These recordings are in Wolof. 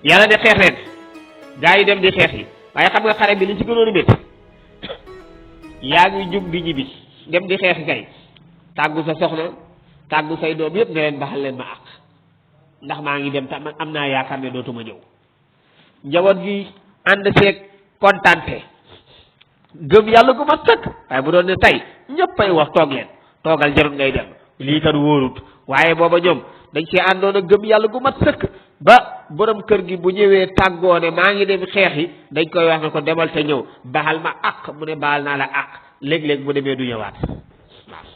yàlla ne xeex leen gaa yi dem di xeex yi waaye xam nga xare bi li ci gënoon a métti yaa ngi jug di ñibbi dem di xeexi kay tàggu sa soxna tàggu say doom yëpp ne leen baxal leen ma àq ndax maa ngi dem tam am naa yaakaar ne dootuma ñëw njaboot gi ànd seeg kontante gëm yàlla gu ma sëkk waaye bu doon ne tey ñëppay wax toog leen toogal jarut ngay dem lii kat wóorut waaye booba ñoom dañ ci àndoon a gëm yàlla gu mat sëkk ba borom kër gi bu ñëwee tàggoo ne maa ngi dem xeex yi dañ koy wax ne ko demal te ñëw baxal ma àq mu ne baal naa la àq léeg-léeg bu demee du ñëwaat waaw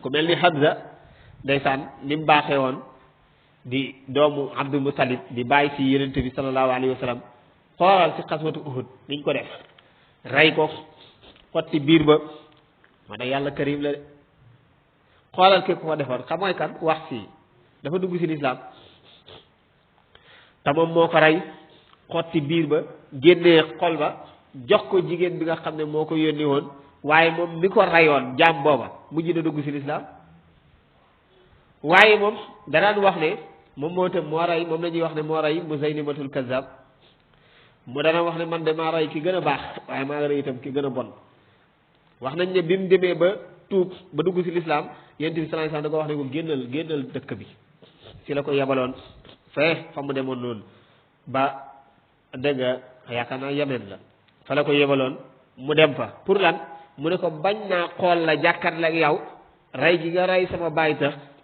ku mel ni Hamza ndeysaan ni mu baaxee woon di doomu Abdul Muttalib di bàyyi si yonent bi sallallahu alayhi wa sallam xoolal si xaswatu Uhud niñ ko def rey ko xotti biir ba ma ne yàlla karim la de xoolal képp ko defoon xam mooy kan wax si dafa dugg si lislaam te moom moo ko rey xotti biir ba génnee xol ba jox ko jigéen bi nga xam ne moo ko yónni woon waaye moom mi ko reyoon jaam booba mujj na dugg si lislaam waaye moom danaan wax ne moom moo tam moo rey moom la ñuy wax ne moo rey Musaylimatul Kazzab mu dana wax ne man de maa rey ki gën a baax waaye maa rey itam ki gën a bon wax nañ ne bi mu demee ba tuub ba dugg si lislaam yonent bi sallallahu alayhi wasallam da ko wax ne ko génnal dëkk bi si la ko yebaloon fee fa mu demoon noonu ba dégg nga yaakaar naa Yemen la fa la ko yebaloon mu dem fa pour lan mu ne ko bañ naa xool la jàkkat la ak yow rey gi nga rey sama baay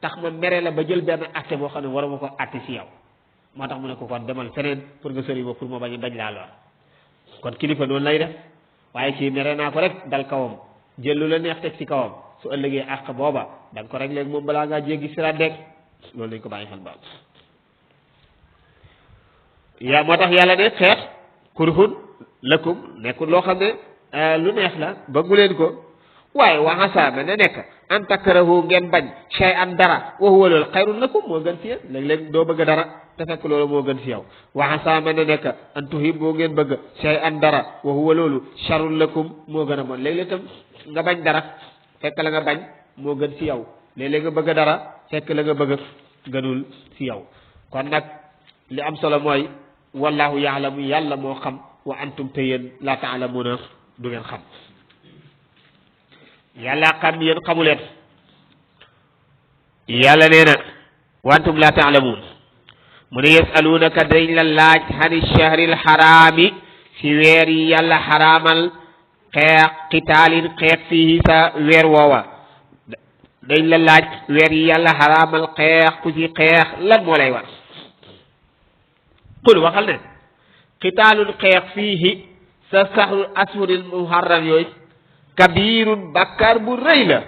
tax ma mere la ba jël benn atte boo xam ne waruma ko atte si yow moo tax mu ne ko kon demal feneen pour nga sori ma pour ma bañ laa lor kon kilifa noonu lay def waaye kii mere naa ko rek dal kawam jël lu la neex teg ci kawam su ëllëgee àq booba da nga ko rek léegi moom balaa ngaa jéggi siraat dekk loolu lañ ko bàyyi xel baal yaa moo tax yàlla ne xeex kurhun lakum nekkul loo xam ne lu neex la bëggu leen ko waaye waxasa mel ne nekk an takrahu ngeen bañ shay'an dara wa huwa loolu xayrun lakum moo gën ci yéen léeg-léeg doo bëgg dara te fekk loolu moo gën ci yow waxasa mel ne nekk an tuhibbu ngeen bëgg shay'an dara wa huwa loolu sharrun lakum moo gën a bon léeg-léeg tam nga bañ dara fekk la nga bañ moo gën ci yow léeg-léeg nga bëgg dara fekk la nga bëgg gënul ci yow kon nag li am solo mooy wallahu yaalamu yàlla moo xam wa antum te yéen la taalamuuna du ngeen xam yàlla xam yéen xamuleen yàlla nee na wa antum la taalamuun mu ne yasaluunaka dañ la laaj xani shahril xaraami si weer yi yàlla xaraamal xeex qitaalin xeex fii sa weer woowa dañ la laaj weer yi yàlla xaraamal xeex ku ci xeex lan moo lay war qul waxal ne qitaalun xeex fiihi sa saxru asfuril muharram yooyu kabirun bàkkaar bu rëy la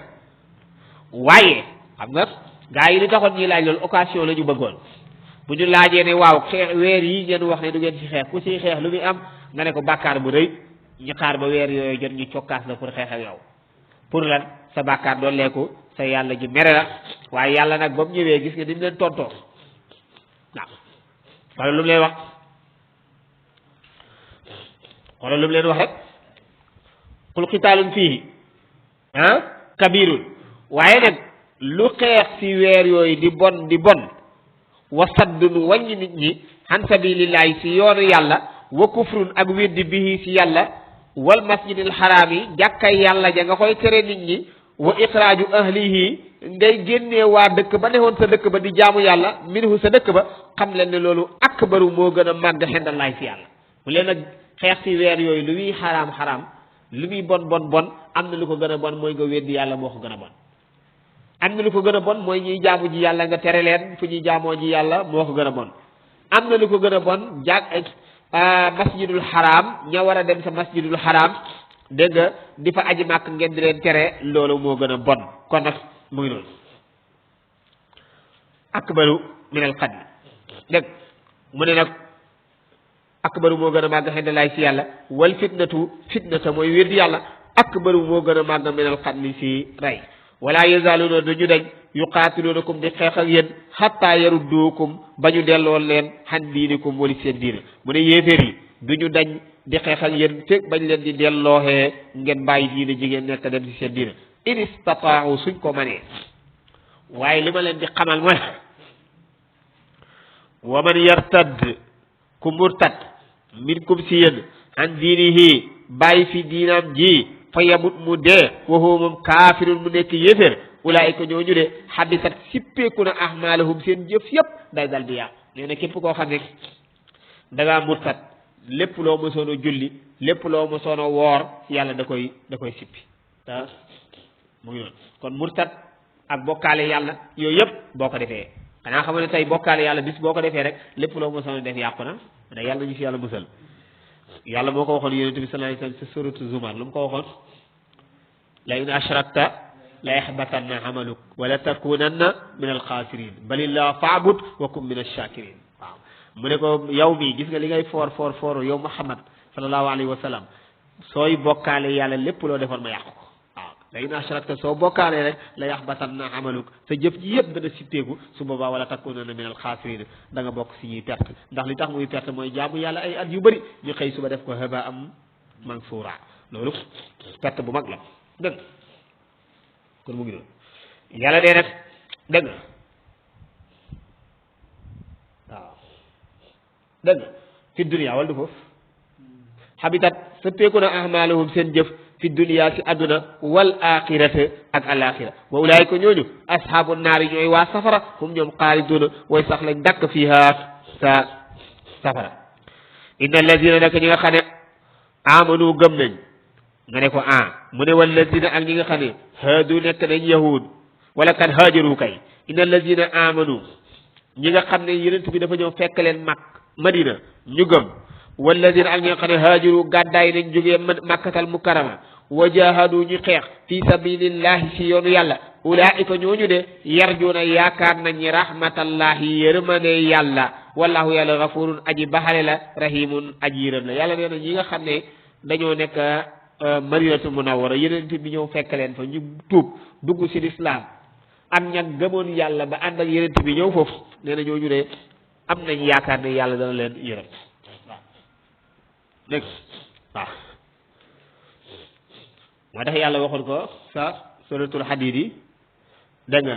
waaye xam nga gaa yi li taxoon ñuy laaj loolu occasion la ñu bëggoon bu ñu laajee ne waaw xeex weer yi ngeen wax ne du ngeen ci xeex ku ci xeex lu muy am nga ne ko bàkkaar bu rëy ñu xaar ba weer yooyu jot ñu cokkaas la pour xeex ak yow pour lan sa bàkkaar doon leeku sa yàlla ji mere la waaye yàlla nag ba mu ñëwee gis nga ni mu leen tontoo waaw wala lu mu leen wax wala lu mu leen wax rek qul qitaalun fiihi kabirun waaye nag lu xeex ci weer yooyu di bon wa saddun wàññi nit ñi han sabilillahi ci yoonu yàlla wa kufrun ak weddi bihi ci yàlla wal masjidil xaraam yi jàkkay yàlla ja nga koy tere nit ñi wa ixraaju ahlihi ngay génnee waa dëkk ba newoon sa dëkk ba di jaamu yàlla minhu sa dëkk ba xam leen ne loolu akbaru moo gën a màgg xendallaay ci yàlla mu leen nag xeex ci weer yooyu lu muy xaraam lu muy bon am na lu ko gën a bon mooy nga weddi yàlla moo ko gën a bon am na lu ko gën a bon mooy ñuy jaamu ji yàlla nga tere leen fu ñuy jaamoo ji yàlla moo ko gën a bon am na lu ko gën a bon masjidul xaraam ña war a dem sa masjidul xaraam dégg nga di fa aji màkk ngeen di leen tere loolu moo gën a bon kon nag mu ngi noonu akbaru min al qatl dégg mu ne nag akbaru moo gën a màgg xendalaay si yàlla wal fitnata mooy weddi yàlla akbaru moo gën a màgg min al qatl si rey wala yazaaluuna duñu dañ yuqaatiluunakum di xeex ak yéen xatta yarudduukum ba ñu delloo leen xan diinikum wali seen diine mu ne yéeféer yi duñu dañ di xeex ak yéen fekk bañ leen di dellooxee ngeen bàyyi diine jigéen nekk dem ci seen diine in istata'u suñ ko manee waaye li ma leen di xamal mooy wa man yartad ku murtad minkum si yéen an diinihi bàyyi fi diinaam ji fa yamut mu dee wa huwa moom kaafirun mu nekk yéeféer ulaayika ñooñu de xaddisat sippeeku na ahmaalahum seen jëf yëpp day dal di yàqu nee na képp koo xam ne dangaa murtad lépp loo mosoon a julli lépp loo mosoon a woor yàlla da koy sippi ah mu ngi noonu kon murtad ak bokkaale yàlla yooyu yëpp boo ko defee xanaa xam ne tey bokkaale yàlla bis boo ko defee rek lépp loo mosoon a def yàqu na da yàlla ñu fi yàlla musal yàlla moo ko waxoon yonent bi sallallahu alayhi wasallam ci suratu Zumar lu mu ko waxoon la in ashrakta la yaxbatanna amaluk wala takunanna min alxaasirin balillah faabud wa kun min alshakirin waaw mu ne ko yow mii gis nga li ngay foor yow Muhammad sallallahu alayhi wa sallam sooy bokkaale yàlla lépp loo defoon ma yàqu ko waaw la in ashrakta soo bokkaalee rek la yaxbatanna amaluk sa jëf ji yëpp dana sitteeku su boobaa wala takunanna min alxaasirin da nga bokk si ñuy perte ndax li tax muy perte mooy jaamu yàlla ay at yu bëri ñu xëy suba def ko haba am mansuura loolu perte bu mag la dëgg kon mu ngi doon yàlla dee nag dëgg waaw dëgg fi dunia wala du foofu habitat sëppeeku na ahmaaluhum seen jëf fi dunia si àdduna wal axirate ak alaxira wa ulaayika ñooñu ashaabu naari ñooy waa safara hum ñoom xaaliduna way sax lañ dakk fiha sa safara inna alladina nag ñi nga xam ne amanu gëm nañ nga ne ko mu ne walladina ak ñi nga xam ne haadu nekk nañ yahud wala kan haajaru kay inna alladina amanu ñi nga xam ne yonent bi dafa ñëw fekk leen madina ñu gëm walladina ak ñi nga xam ne haajaru gàddaay nañ jógee makkatal mukarrama wa jahadu ñu xeex fi sabilillahi si yoonu yàlla ulaika ñooñu de yarjuuna yaakaar nañ rahmatallahi yërmande yàlla wallahu yàlla gafurun aji baxale la rahimun aji yërëm la yàlla nee na ñi nga xam ne dañoo nekk madinatul munawwara yonent bi ñëw fekk leen fa ñu tuub dugg ci lislaam am ña gëmoon yàlla ba ànd ak yonent bi ñëw foofu nee na ñooñu de am nañ yaakaar ne yàlla dana leen yërëm waaw dégg waaw moo tax yàlla waxoon ko sa suratul Hadiid yi dégg nga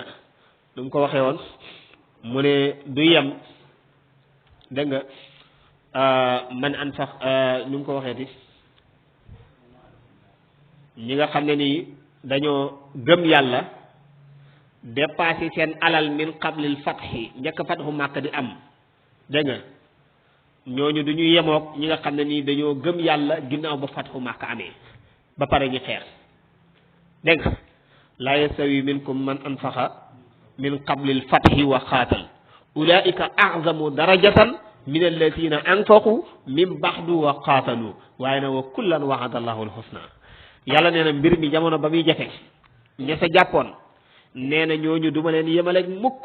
nu mu ko waxee woon mu ne du yem dégg nga man an sax nu mu ko waxeeti ñi nga xam ne nii dañoo gëm yàlla dépassé seen alal min qablil fatxi njëkk fatxu Màkka di am dégg nga ñooñu du ñu yemook ñi nga xam ne nii dañoo gëm yàlla ginnaaw ba fatxu Màkka amee ba pare ñu xeex dégg nga laa yastawi minkum man anfaqa min qablil fatxi wa xaatal ulaika azamu darajatan min alladina anfaqu min baxdu wa qaatalu waaye na wa kullan waxada allahu alxusna yàlla nee na mbir mi jamono ba muy jafe ña sa jàppoon nee na ñooñu duma leen yemaleeg mukk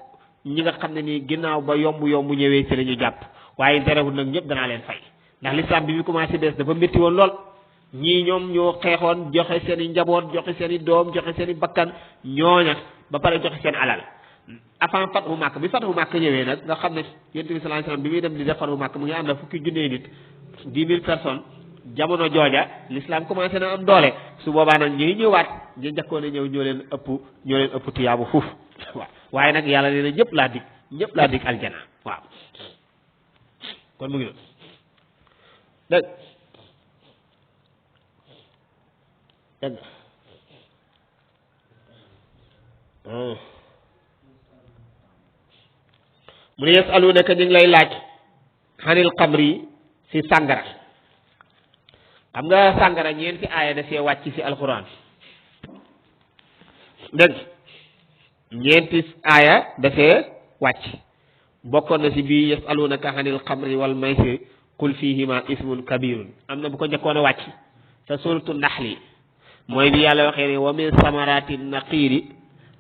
ñi nga xam ne nii ginnaaw ba yomb ñëwee ci la ñu jàpp waaye terewul nag ñëpp danaa leen fay ndax lislaam bi mu commencé bees dafa métti woon lool ñii ñoom ñoo xeexoon joxe seen i njaboot joxe seen i doom joxe seen i bakkan ñooña ba pare joxe seen alal avant fathu Màkka bi fathu Màkka ñëwee nag nga xam ne yonent bi sallallahu alayhi wasallam bi muy dem di def fathu Màkka mu ngi ànd ak fukki junne nit 10 000 personnes jamono jooja l'islam commencé na am doole su boobaa nag ñuy ñëwaat ñu njëkkoon a ñëw ñoo leen ëpp tiyaabu fuuf waaw waaye nag yàlla nee na ñëpp laa dig aljana waaw kon mu ngi noonu dégg mu ne yasalunaka ñu ngi lay laaj xanil xamri si sàngara xam nga sàngara ñeenti aaya dafee wàcc ci alquran dégg ñeenti aaya dafee wàcc bokkoon na ci bii yasalunaka xanil xamri wal maysir qul fihima ismun kabirun am na bu ko njëkkoon a wàcc sa suratu naxli mooy bi yàlla waxee ne wa min samarati naqiiri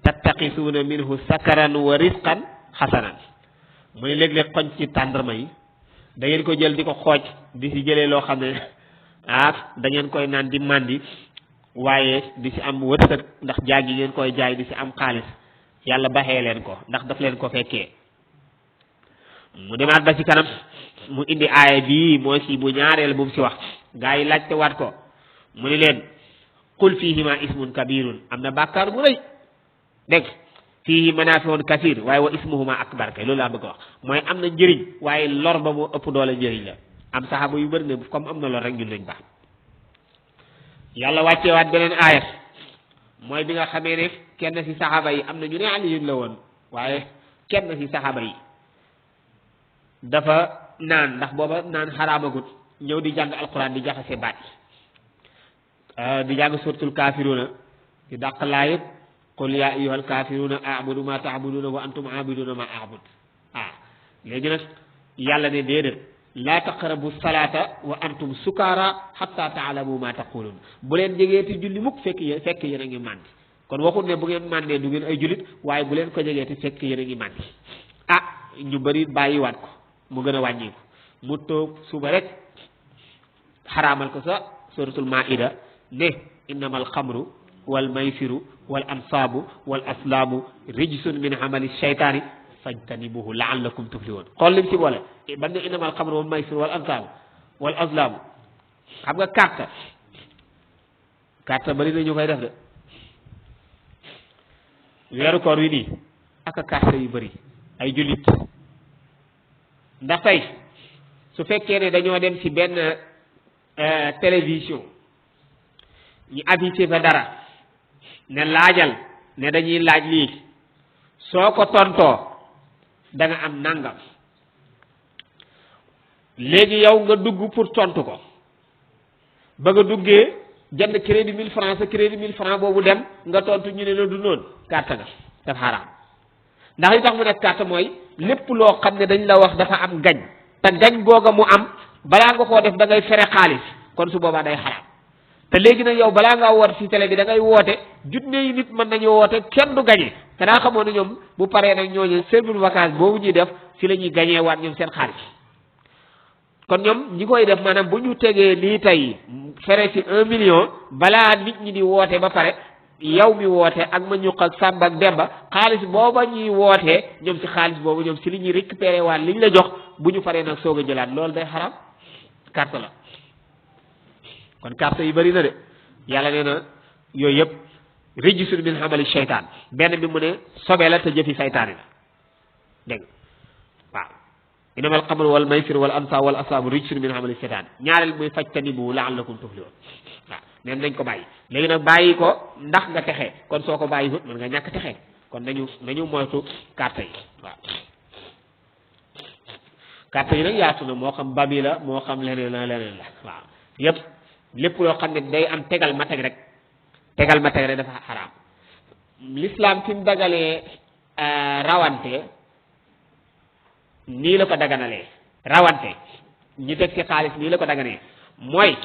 tattaqisuuna minhu sakaran wa risqan xasanan mu ne léeg-léeg xoñ ci tàndarma yi da ngeen ko jël di ko xooj di ci jëlee loo xam ne da ngeen koy naan di màndi waaye di ci am wërsëg ndax jaay gi ngeen koy jaay di ci am xaalis yàlla baxee leen ko ndax daf leen ko fekkee mu demaat ba ci kanam mu indi aaya bii moo ci bu ñaareel bu mu ci wax gaa yi laajte waat ko mu ni leen qul fihima ismun kabirun am na bàkkaar bu rëy dégg fiihi manaafi'un kasiir waaye wa ismuhuma akbar kay loolu laa bëgg a wax mooy am na njëriñ waaye lor ba moo ëpp doole njëriñ la am saxaaba yu bëri ne comme am na lor rek ñun lañ baax yàlla wàcceewaat beneen aaya mooy bi nga xamee ne kenn ci saxaaba yi am na ñu ne Aliyun la woon waaye kenn ci saxaaba yi dafa naan ndax booba naan xaraamagut ñëw di jàng alquran di jaxase baat yi di jàng suratul kaafiruuna di dàq laayit qul yaa ayyuhal kaafiruuna a'budu ma ta'buduuna wa antum a'buduuna ma a'bud léegi nag yàlla ne déedéet laa taqrabu salaata wa antum sukaara hatta ta'lamu ma taquluun bu leen jegeeti julli mukk fekk yéen a ngi màndi kon waxut ne bu ngeen màndee du ngeen ay jullit waaye bu leen ko jegeeti fekk yéen a ngi màndi ñu bëri bàyyiwaat ko mu gën a wàññiku mu toog suba rek xaraamal ko sa suratul maida ne innamal xamru wal maysiru wal ansaabu wal aslaamu rijsun min amali shaytaani fajtanibuhu laallakum tuflihun xool lim ci boole ban ne innamal xamru wal maysiru wal ansaabu wal aslaamu xam nga carte bari na ñu koy def de weeru koor wi nii aka carte yu bari ay jullit ndax tey su fekkee ne dañoo dem ci benn télévision ñu affiché fa dara ne laajal ne dañuy laaj lii soo ko tontoo da nga am nangam léegi yow nga dugg pour tontu ko ba nga duggee jënd crédit 1000 francs sa crédit 1000 francs boobu dem nga tontu ñu ne la du noonu carte nga dafa xaraam ndax li tax mu nekk carte mooy lépp loo xam ne dañ la wax dafa am gañ te gañ googa mu am balaa nga koo def da ngay fere xaalis kon su boobaa day xaraam te léegi nag yow balaa ngaa woote ci télé bi da ngay woote junne yi nit mën nañu woote kenn du gañe te daa xamoon ne ñoom bu paree nag ñooñu seen vacance boobu ñuy def ci la ñuy gañee waat ñoom seen xaalis kon ñoom ñi koy def maanaam bu ñu tegee lii tey fere ci 1 million balaa nit ñi di woote ba pare yow mi woote ak ma ñuq ak Samba ak Demba xaalis booba ñuy wootee ñoom ci xaalis boobu ñoom ci li ñuy récupéré waat liñ la jox bu ñu paree nag soog a jëlaat loolu day xaram carte la kon carte yi bari na de yàlla nee na yooyu yëpp rijsun min amali shaytaan benn bi mu ne sobe la te jëfi saytaane la dégg nga waaw innamal xamru wal maysir wal ansaabu wal aslaamu rijsun min amali shaytaan ñaareel muy fajtanibu la'allakum tuflihun waaw neen nañ ko bàyyi léegi nag bàyyi ko ndax nga texe kon soo ko bàyyi mën nga ñàkk texe kon nañu moytu carte yi waaw carte yi nag yaatu na moo xam babi la moo xam leneen la waaw yëpp lépp loo xam ne day am tegal ma teg rek dafa xaraam l'islam fi mu dagalee rawante nii la ko daganalee rawante ñu teg ci xaalis nii la ko daganee mooy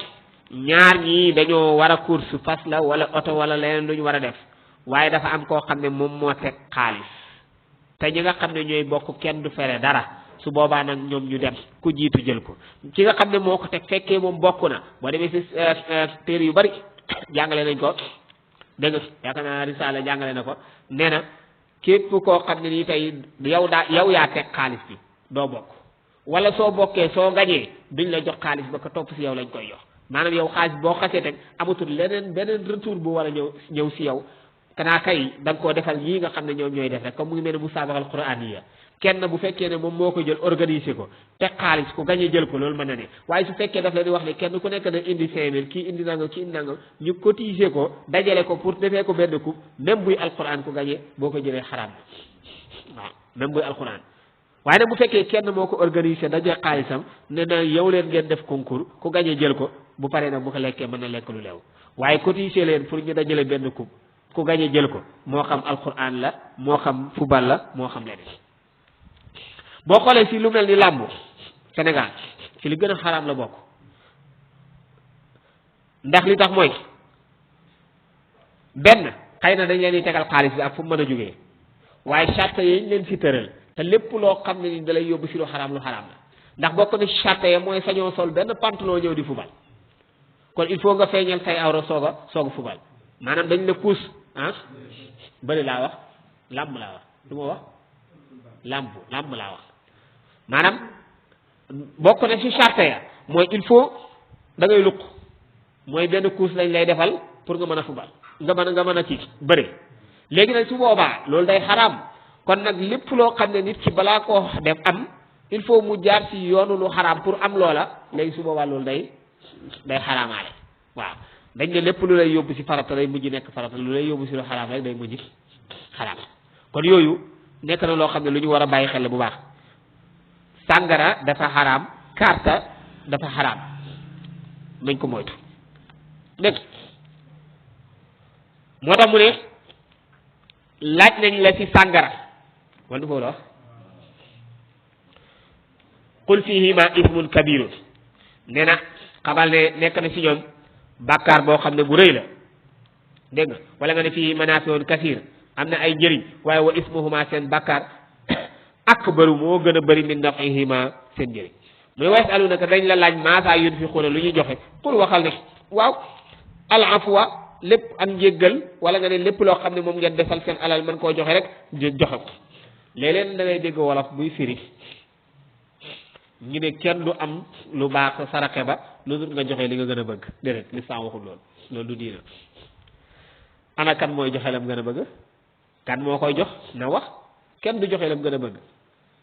ñaar ñii dañoo war a course fas la wala oto wala leneen lu ñu war a def waaye dafa am koo xam ne moom moo teg xaalis te ñi nga xam ne ñooy bokk kenn du fere dara su boobaa nag ñoom ñu dem ku jiitu jël ko ki nga xam ne moo ko teg fekkee moom bokk na boo demee si téere yu bari jàngale nañ ko dégg nga yaakaar naa risaala jàngale na ko nee na képp koo xam ne nii tey yow yaa teg xaalis bi doo bokk wala soo bokkee soo gañee duñ la jox xaalis ba ko topp si yow lañ koy jox maanaam yow xaalis boo xasee teg amatul beneen retour bu war a ñëw si yow kanaa kay da nga koo defal ñii nga xam ne ñoom ñooy def rek comme mu ngi mel ne musaabaxal quraaniya kenn bu fekkee ne moom moo ko jël organiser ko teg xaalis ku gañe jël ko loolu mën na ne waaye su fekkee daf leen di wax ne kenn ku nekk na indi 5000 kii indi nangam kii indi nangam ñu cotiser ko dajale ko pour defee ko benn coupe même buy alquran ku gañe boo ko jëlee xaraam waaw même buy alquran waaye nag bu fekkee kenn moo ko organiser daje xaalisam ne na yow leen ngeen def concours ku gañe jël ko bu paree nag bu ko lekkee mën na lekk lu leew waaye cotiser leen pour ñu dajale benn coupe ku gañe jël ko moo xam alquran la moo xam football la moo xam leneen boo xoolee si lu mel ni làmb Sénégal ci li gën a xaraam la bokk ndax li tax mooy benn xëy na dañ leen di tegal xaalis bi ak fu mu mën a jógee waaye charte yi ñu leen si tëral te lépp loo xam ne ni da lay yóbbu si lu xaraam la ndax bokk na charte yi mooy sañoo sol benn pantalon ñëw di fubal kon il faut nga feeñal say awra soog a fubal maanaam dañ la puus bëri laa wax làmb laa wax du ma wax làmb laa wax maanaam bokk na ci charte ya mooy il faut da ngay luq mooy benn course lañ lay defal pour nga mën a fubal nga mën a kii bëri léegi nag su boobaa loolu day xaraam kon nag lépp loo xam ne nit ki balaa koo def am il faut mu jaar ci yoonu lu xaraam pour am loola léegi su boobaa loolu day xaraamaale waaw dañ ne lépp lu lay yóbbu ci farata day mujj nekk farata lu lay yóbbu ci lu xaraam rek day mujj xaraam kon yooyu nekk na loo xam ne lu ñu war a bàyyi xel bu baax sàngara dafa xaraam karta dafa xaraam nañ ko moytu dégg moo tax mu ne laaj nañ la ci sàngara wala du foofu la wax qul fihima ismun kabirun nee na xamal ne nekk na ci ñoom bàkkaar boo xam ne bu rëy la dégg nga wala nga ne fii manaafi'un kasiir am na ay njëriñ waaye wa ismuhuma seen bàkkaar akbaru moo gën a bëri min naf'ihima seen njëriñ mu ne wa yas'alunaka dañ la laaj maasaa yunfiquuna lu ñuy joxe qul waxal ne waaw al afwa lépp ak njéggal wala nga ne lépp loo xam ne moom ngeen defal seen alal mën koo joxe rek joxe ko léeg-léeg da ngay dégg wolof buy firi ñu ne kenn du am lu baax saraxe ba lu dul nga joxe li nga gën a bëgg déedéet lislaam waxul loolu du diina ana kan mooy joxe lam gën a bëgg kan moo koy jox na wax kenn du joxe lam gën a bëgg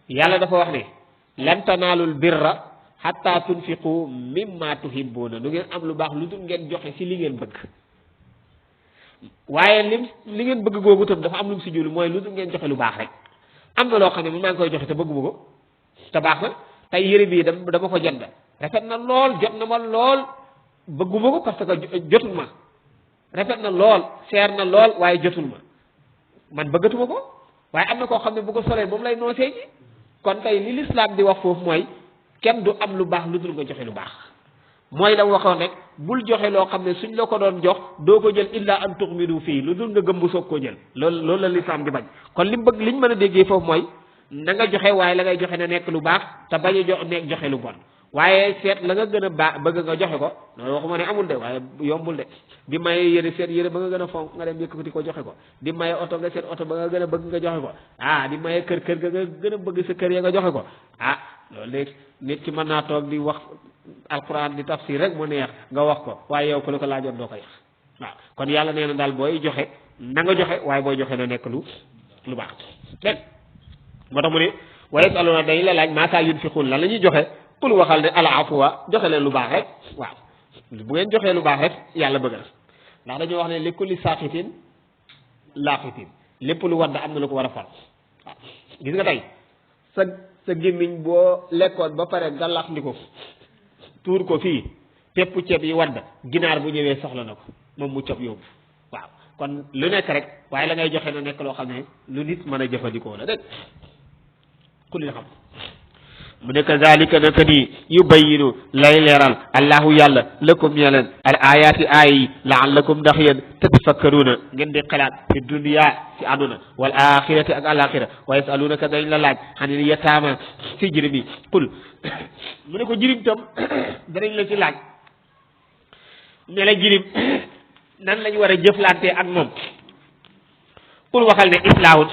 yàlla dafa wax ne lan tanaalul birra hatta tunfiqu mimma tuhibbuuna du ngeen am lu baax lu dul ngeen joxe ci li ngeen bëgg waaye li ngeen bëgg googu tam dafa am lu mu si julu mooy lu dul ngeen joxe lu baax rek am na loo xam ne man maa ngi koy joxe te bëgguma ko te baax na tey yére bii dama ko jënd rafet na lool jot na ma lool bëgguma ko parce que jotul ma rafet na lool seer na lool waaye jotul ma man bëggatuma ko waaye am na koo xam ne bu ko solee moom lay noosee ji kon tey li lislaam di wax foofu mooy kenn du am lu baax lu dul nga joxe lu baax mooy la waxoon rek bul joxe loo xam ne suñ la ko doon jox doo ko jël illa an tuxmidu fii lu dul nga gëm bu soog koo jël loolu la lislaam di bañ kon liñ mën a déggee foofu mooy na nga joxe waaye la ngay joxe na nekk lu baax te bañ a nekk joxe lu bon waaye seet la nga gën a baax bëgg nga joxe ko loolu waxuma ne amul de waaye yombul de di maye yére seet yére ba nga gën a fonk nga dem yëkkati ko joxe ko di maye oto nga seet oto ba nga gën a bëgg nga joxe ko di maye kër ga nga gën a bëgg sa kër ya nga joxe ko loolu de nit ki mën naa toog di wax alquran di tafsir rek mu neex nga wax ko waaye yow ko la ko laajoon doo ko yax waaw kon yàlla nee na daal booy joxe na nga joxe waaye booy joxe na nekk lu baax dégg moo tax mu ne wa yasaluna dañ la laaj maasaa yunfiquun lan la ñuy joxe qul waxal ne al afwa joxe leen lu baax rek waaw bu ngeen joxee lu baax rek yàlla bëgg na ndax dañoo wax ne li kulli saaqitin laaqitin lépp lu wadd am na lu ko war a fal waaw gis nga tey sa gémmiñ boo lekkoon ba pare gàllax ndi ko tuur ko fii pepp ceeb yi wadd ginaar bu ñëwee soxla na ko moom mu cob yóbbu waaw kon lu nekk rek waaye la ngay joxe na nekk loo xam ne lu nit mën a jëfandikoo la dégg ku li xam mu ne kazalika naka nii yubayyinu lay leeral allahu yàlla lakum ñeleen al ayaati aaya yi laallakum ndax yéen tatafakkaruuna ngeen di xalaat fi dunya ci àdduna wal axirati ak alaxira wa yasalunaka dañ la laaj xanil yataama ci jirim yi qul mu ne ko jirim tam danañ la ci laaj ne la jirim nan lañ war a jëflante ak moom qul waxal ne islaahun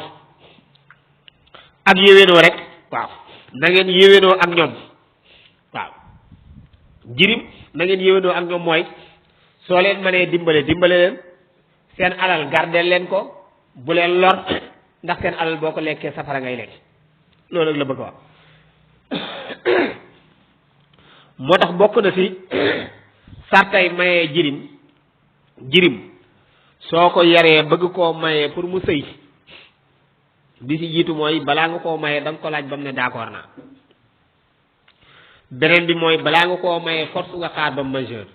ak yéwénoo rek waaw na ngeen yéwénoo ak ñoom waaw jirim na ngeen yéwénoo ak ñoom mooy soo leen mënee dimbale leen seen alal gardeel leen ko bu leen lor ndax seen alal boo ko lekkee safara ngay lekk loolu rek la bëgg a wax moo tax bokk na ci sartay mayee jirim soo ko yaree bëgg koo mayee pour mu sëy bi ci jiitu mooy balaa nga koo mayee da nga ko laaj ba mu ne d'accord naa beneen bi mooy balaa nga koo mayee force nga xaar ba mu majeur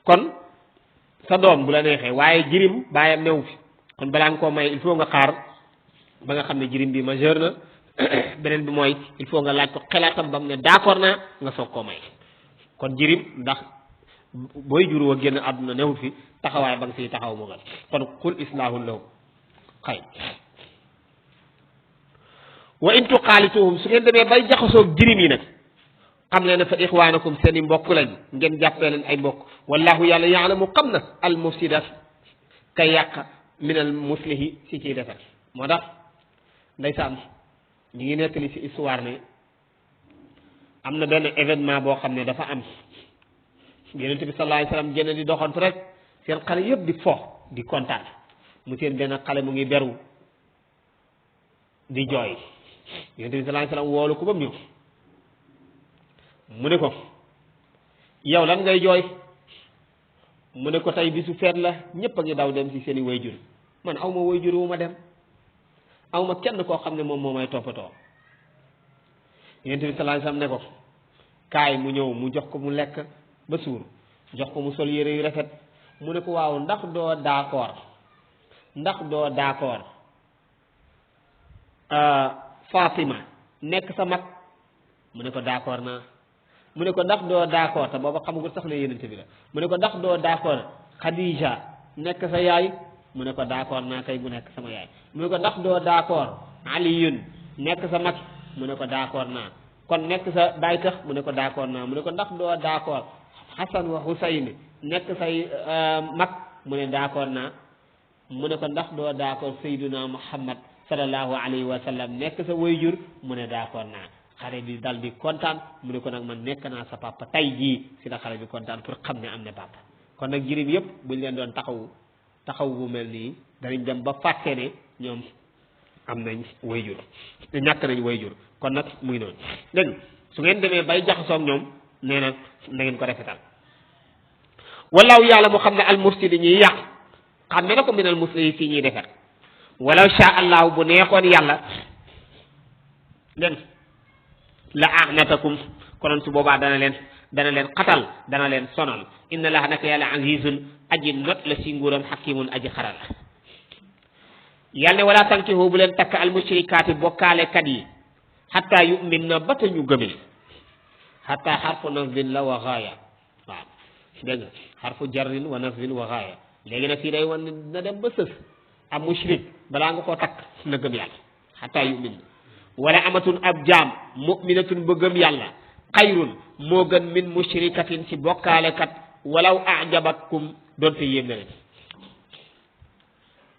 kon sa doom bu la neexee waaye jirim baayam new fi kon balaa nga koo mayee il faut nga xaar ba nga xam ne jirim bi majeur na beneen bi mooy il faut nga laaj ko xelaatam ba mu ne d'accord naa nga soog koo may kon jirim ndax booy jur wa génn àdduna newut fi taxawaay ba nga siy taxaw mu gal kon qul islaahun lahum xayr wa in tuxaalituhum su ngeen demee bay jaxasoog jirim yi nag xam leen ne fa ixwaanakum seen i mbokk lañ ngeen jàppee leen ay mbokk wallahu yàlla yaalamu xam na al mufsida kay yàq min al muslihi si ciy defar moo tax ndeysaan ñi ngi nettali ci histoire ne am na benn événement boo xam ne dafa am yonent bi sallallahu alayhi wasallam génn di doxantu rek seen xale yëpp di fo di kontaan mu seen benn xale mu ngi beru di jooy yonent bi sallallahu alayhi wasallam woolu ko ba mu ñëw mu ne ko yow lan ngay jooy mu ne ko tey bisu feet la ñëpp a ngi daw dem ci seeni wayjur man aw ma wayjur wu ma dem aw ma kenn koo xam ne moom moo may toppatoo yonent bi sallallahu alayhi wasallam ne ko kaay mu ñëw mu jox ko mu lekk ba suur jox ko mu sol yére yu rafet mu ne ko waaw ndax doo d'accord Fatima nekk sa mag mu ne ko d'accord naa mu ne ko ndax doo d'accord te booba xamagul sax ne yonent bi la mu ne ko ndax doo d'accord Khadija nekk sa yaay mu ne ko d'accord naa kay bu nekk sama yaay mu ne ko ndax doo d'accord Aliyun nekk sa mag mu ne ko d'accord naa kon nekk sa baay tax mu ne ko d'accord naa mu ne ko ndax doo d'accord Hasan wa Husayn nekk say mag mu ne d'accord naa mu ne ko ndax doo d'accord Sayyiduna Muhammad sallallahu alayhi wa sallam nekk sa wayjur mu ne d'accord naa xale bi dal di kontaan mu ne ko nag man nekk naa sa papa tay jii si la xale bi kontaan pour xam ne am na papa kon nag jirim yëpp buñ leen doon taxaw bu mel nii danañ dem ba fàtte ne ñoom am nañ wayjur te ñàkk nañ wayjur kon nag muy noonu dégg su ngeen demee bay jaxasoo ak ñoom nee na na ngeen ko rafetal walaaw yàlla mu xam ne al mufsidi ñuy yàq xam ne na ko minal muslih fii ñuy defar walaw sha allahu bu neexoon yàlla dégg la anatakum konoon su boobaa dana leen xatal dana leen sonal inna allaha naka yàlla azizun aji not la si nguuram hakimun aji xaral yàlla ne wala tankihu bu leen takk al mushrikaati bokkaalekat yi hatta yu'min na ba ta ñu gëmee hatta xarfu nasbin la wa gaaya waaw dégg nga xarfu jarrin wa nasbin wa gaaya léegi nag fii day wan na dem ba sës am mushrik balaa nga koo takk na gëm yàlla hatta yu'min wala amatun ab jaam mu'minatun ba gëm yàlla xayrun moo gën min mushrikatin ci bokkaalekat walaw ajabatkum doonte yéem na leen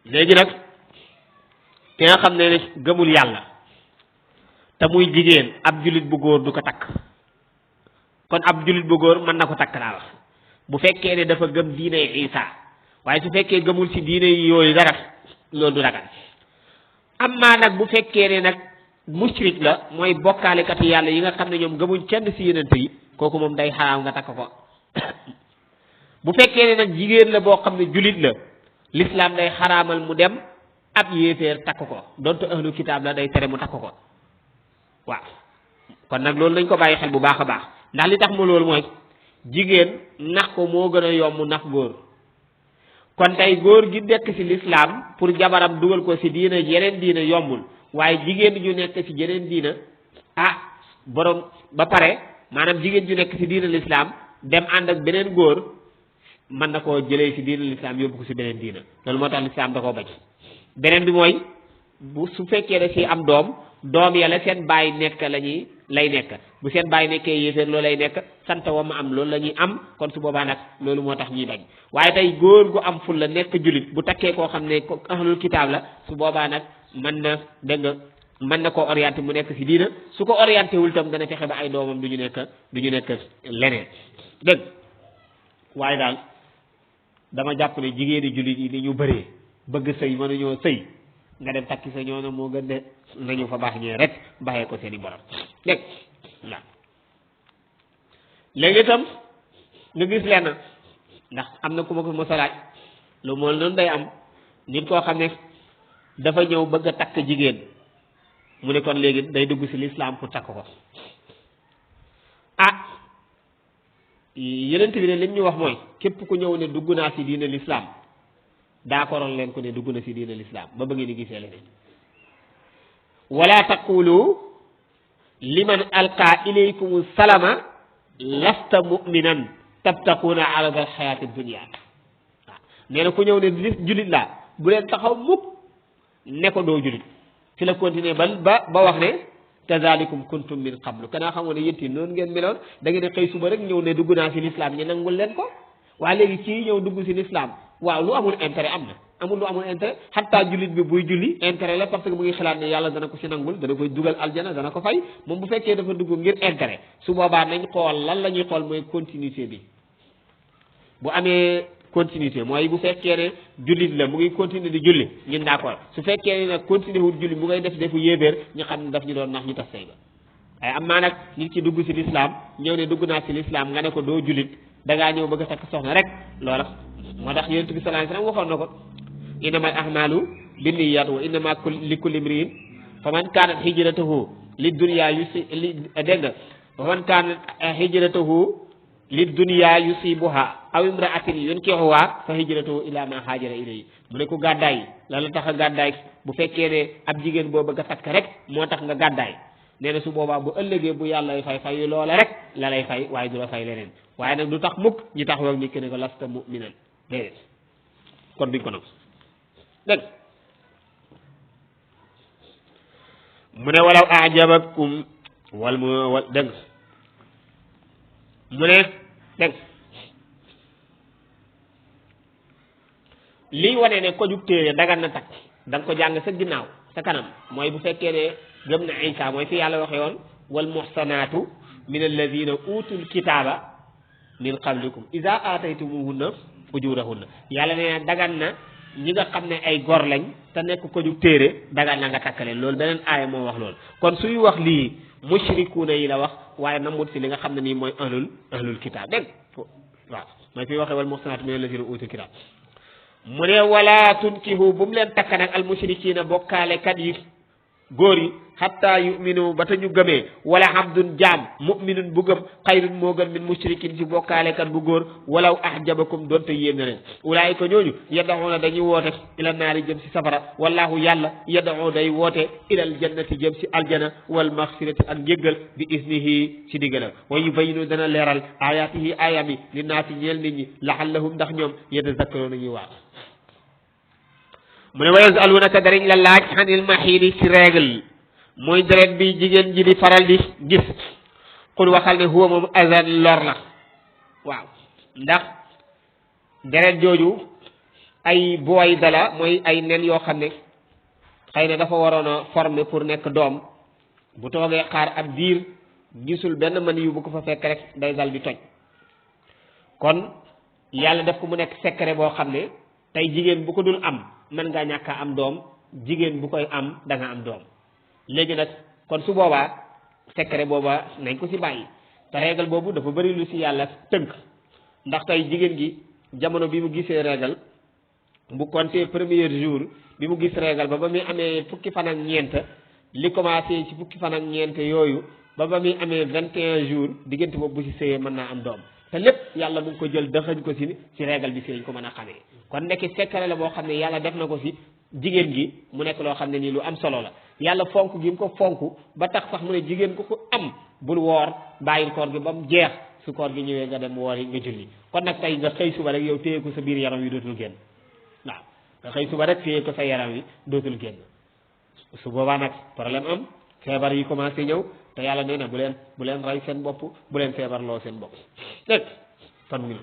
léegi nag ki nga xam ne gëmul yàlla te muy jigéen ab jullit bu góor du ko takk kon ab jullit bu góor mën na ko takk laa wax bu fekkee ne dafa gëm diine Isa waaye su fekkee gëmul ci diine yooyu dara loolu du dagan amma nag bu fekkee ne nag mushrik la mooy bokkaalekatu yàlla yi nga xam ne ñoom gëmuñ kenn ci yenente yi kooku moom day xaraam nga takk ko bu fekkee ne nag jigéen la boo xam ne jullit la l'islam day xaraamal mu dem ab yéeféer takk ko donte ahlu kitaab la day tere mu takk ko waaw kon nag loolu lañ ko bàyyi xel bu baax a baax ndax li tax ma loolu mooy jigéen nax ko moo gën a yomb nax góor kon tey góor gi nekk ci l'islam pour jabaram dugal ko ci diina yeneen diina yombul waaye jigéen ju nekk ci yeneen diina borom ba pare maanaam jigéen ju nekk ci diina l'islam dem ànd ak beneen góor mën na koo jëlee ci diina l'islam yóbbu ko ci beneen diina loolu moo tax l'islam da koo bañ beneen bi mooy bu su fekkee da ci am doom ya la seen bàyyi nekk lay nekk bu seen bàyyi nekkee yéeféer loolu lay nekk sant wa ma am loolu la ñuy am kon su boobaa nag loolu moo tax ñuy bañ waaye tey góor gu am ful la nekk jullit bu takkee koo xam ne ahlul kitaab la su boobaa nag mën na dégg nga mën na koo orienté mu nekk ci diina su ko orienté wul tam dana fexe ba ay doomam du ñu nekk leneen dégg waaye daal dama jàpp ne jigéeni jullit yi ni ñu bëree bëgg sëy mënuñoo sëy nga dem takki sa ñoo na moo gën de nañu fa baax ñee rek bàyyee ko seeni borom dégg waaw léegi itam nga gis lenn ndax am na ku ma ko mos a laaj lu mool noonu day am nit koo xam ne dafa ñëw bëgg a takk jigéen mu ne kon léegi day dugg ci l'islam pour takk ko yeneen bi ne lim ñu wax mooy képp ku ñëw ne dugg naa ci diine l'islam d'accordal leen ko ne dugg na ci diine l'islam ba bëgg ni gisee leneen wala taqulu liman alqa ilaykum salama lasta mu'minan tabtaquna arada alxayati dunia waaw nee na ku ñëw ne julit laa bu leen taxaw mukk ne ko doo julit fi la continuer ba wax ne kazalikum kuntum min qablu kanaa xamoon ne yénti noonu ngeen meloon da ngeen xëy suba rek ñëw ne dugg naa ci l'islam ñu nangul leen ko waa léegi kii ñëw dugg ci l'islam waaw lu amul intérêt am na amul lu amul intérêt xataa jullit bi buy julli intérêt la parce que mu ngi xalaat ne yàlla dana ko si nangul dana koy dugal aljana dana ko fay moom bu fekkee dafa dugg ngir intérêt su boobaa nañ xool lan la ñuy xool mooy continuité bi bu amee continuité mooy bu fekkee ne jullit la mu ngi continuer di julli ñun d'accord su fekkee ne nag continuer wul julli mu ngay def defu yéebéer ñu xam ne daf ñu doon nax ñu tas say ba waaye am maa nag nit ki dugg si lislaam ñëw ne dugg naa si lislaam nga ne ko doo jullit dangaa ñëw bëgg a takk soxna rek loola moo tax yonent bi sallallahu alayhi wasallam waxoon na ko innamal a'malu binniyat wa innama li kulli imri'in fa man kaanat hijratuhu li dunya dégg nga fa man kaanat hijratuhu li dunya yusibuha aw imra'atin yunkihuha fa hijratuhu ila ma hajara ilayhi mu ne ko gàddaay la la tax a gàddaay bu fekkee ne ab jigéen boo bëgg a takk rek moo tax nga gàddaay nee na su boobaa bu ëllëgee bu yàlla fay fay loola rek la lay fay waaye du la fay leneen waaye nag du tax mukk ñi tax wax nit ki ne ko lasta mu'minan déedéet kon duñ ko nag dégg mu ne walaw ajabakum wal mu wal dégg mu ne dégg lii wane ne ko jug téere dagan na takk da nga ko jàng sa ginnaaw sa kanam mooy bu fekkee ne gëm na Isa mooy fi yàlla waxee woon wal muhsanaatu min alladina utul kitaaba min qablikum ida aataytumuhunna ujurahunna yàlla nee na dagan na ñi nga xam ne ay gor lañ te nekk ko jug téere dagan na nga takkaleen loolu beneen aaya moo wax loolu kon suy wax lii mushrikuuna yi la wax waaye namut si li nga xam ne nii mooy ahlul kitaab dégg waaw mooy fi waxee wal muhsanaatu min alladina utul kitaab mu ne wala tunkihu bu mu leen takk nag al mushrikiina bokkaale kat yi góor yi hatta yuminu ba ta ñu gëmee wala abdun jaam muminun bu gëm xayrun moo gën min mushrikin ci bokkaalekat bu góor walaw ahjabakum doonte yéen na leen ulaayika ñooñu yad'una dañuy woote ila naari jëm si safara wallahu yàlla yad'u day woote ilal jannati jëm si aljana wal maxfirati ak njéggal bi isnihi ci diggalam wa yubayinu dana leeral ayatihi ayami li naasi ñeel nit ñi laxallahum ndax ñoom yatazakkaroona ñuy waaw mu ne wa yasalunaka dariñ la laaj xanil maxiidi ci règle mooy deret bi jigéen ji di faral di gis xul waxal ne huwa moom azan lor la waaw ndax deret jooju ay booy dala mooy ay nen yoo xam ne xëy na dafa waroon a former pour nekk doom bu toogee xaar ab diir gisul benn mën yu bu ko fa fekk rek day dal di toj kon yàlla def ko mu nekk secret boo xam ne tey jigéen bu ko dul am mën ngaa ñàkk a am doom jigéen bu koy am da nga am doom léegi nag kon su boobaa secret booba nañ ko ci bàyyi te règle boobu dafa bëri lu ci yàlla tënk ndax tey jigéen gi jamono bi mu gisee règle bu compter premier jour bi mu gis règle ba muy amee fukki fan ak ñeent li commencé ci fukki fan ak ñeent yooyu ba muy amee 21 jours diggante boobu bu ci sëyee mën naa am doom te lépp yàlla mu ngi ko jël dëxañ ko ci règle bi ci lañ ko mën a xamee kon nekk secret la boo xam ne yàlla def na ko ci jigéen gi mu nekk loo xam ne nii lu am solo la yàlla fonk gi mu ko fonk ba tax sax mu ne jigéen ku ko am bul woor bàyyil koor gi ba mu jeex su koor gi ñëwee nga dem woor yi nga julli kon nag tey nga xëy suba rek yow téye ko sa biir yaram wi dootul génn waaw nga xëy suba rek téye ko sa yaram wi dootul génn su boobaa nag problème am feebar yi commencé ñëw te yàlla nee na bu leen rey seen bopp bu leen feebarloo seen bopp dégg kon mu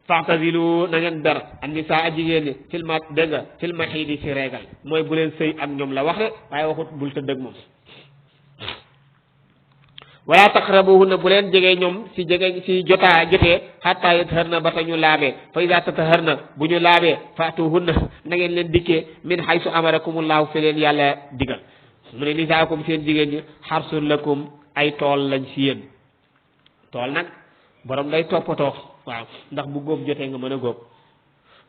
faxtasilu na ngeen ber an-nisaa a jigéen ñi filma dégg nga filma xiidi ci reegal mooy bu leen sëy ak ñoom la wax de waaye waxut bul tëdd ak moom wala taqrabuhunna bu leen jegee ñoom ci jotee xataa yatahharna ba ta ñu laabee fa iza tatahharna bu ñu laabee faatuhunna na ngeen leen dikkee min haysu amarakumullahu fi leen yàlla digal mu ne nisaakum seen jigéen ñi xarsun lakum ay tool lañ ci yéen tool nag borom day toppatoo waaw ndax bu góob jotee nga mën a góob